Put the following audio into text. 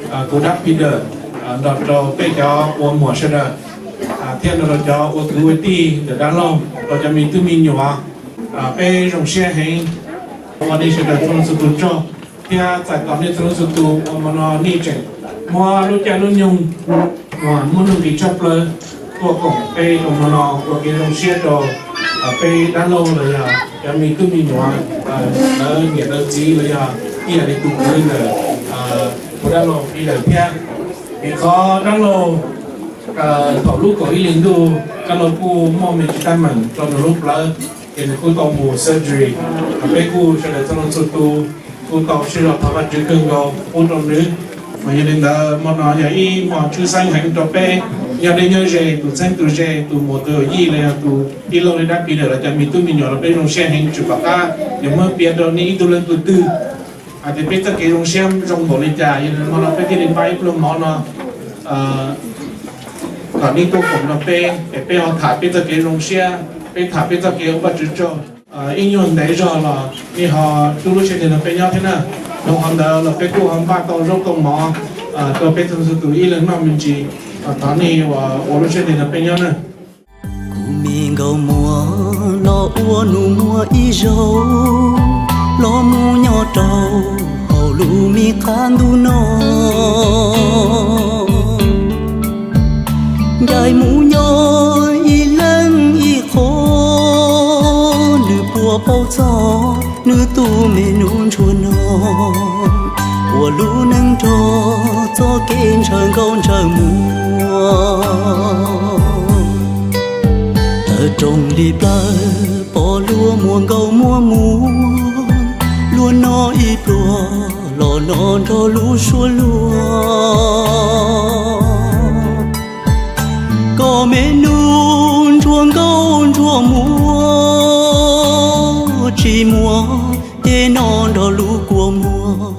Kuv dab Peter nrog rau peb cov ua muam sawv daws thiab nrog rau cov ua kwv ua tij ntawm dab laug rau cov me tub me nyuam, peb zoo siab heev. Ua nej sawv daws txhua leej txhua tus tsaug thiab txais tos nej txhua leej txhua tus uas hmo no nej tseem muab lub caij lub nyoog uas muaj nuj nqis tshaj plaws tuaj koom peb rau hmo no ua kev zoo siab rau peb dab laug los yog cov me tub me nyuam, lawv niam lawv txiv los yog ib yam li tus kwv ntawm kuv dab laug Peter thiab. Vim qhov dab laug thaum lub kaum ib hlis ntuj dab laug kuj muaj me ntsis teeb meem rau nws lub plawv, ces nws kuj tau mus surgery. Peb kuj sawv daws txhua leej txhua tus kuj tau sib zog thov Vajtswv kawg nkaus pub rau nws. Mas yog li ntawd hmo no yog ib hmo tshwj xeeb heev rau peb nyob deb nyob ze, tus txheeb tus ze, tus muam tus yawm yij los yog tus tij laug li dab Peter los cov me tub me nyuam los peb zoo siab heev tsis pom qab yuav muab piav rau nej ib tug leej tug twg hais tias peb txoj kev zoo siab zoo npaum li cas. Yog li hmo no peb thiaj li npaj ib pluag mov no kom nej tuaj koom nrog peb es peb ho tham peb txoj kev zoo siab, peb tham peb txoj kev ua Vajtswv tsaug. Ib nyuag ntev zog los nej ho rub lub siab ntev nrog peb nyob thiab na. Dhau qhov ntawd los peb kuj ho npaj tau zaub tau mov rau peb txhua tus ib leeg noj me ntsis. Thov nej ua lub siab ntev nrog peb nyob na. Kuv me nkauj muam los ua nus muag ib zaug, los mus nyob rau hauv lub me qab ntuj no. Ncaim mus nyob ib leeg ib qho, nws puas paub txog nws tus me nus ntsuag no, ua lub neej nrog txoj kev ntshaw nkauj ntshaw muag. Tawm rooj li plawv pom luag muaj nkauj muaj muag, luag noj ib pluag los noj nrog lub suab luag. Koj me nus ntsuag nkauj ntsuag muag, tsis muaj ces noj nrog lub kua muag.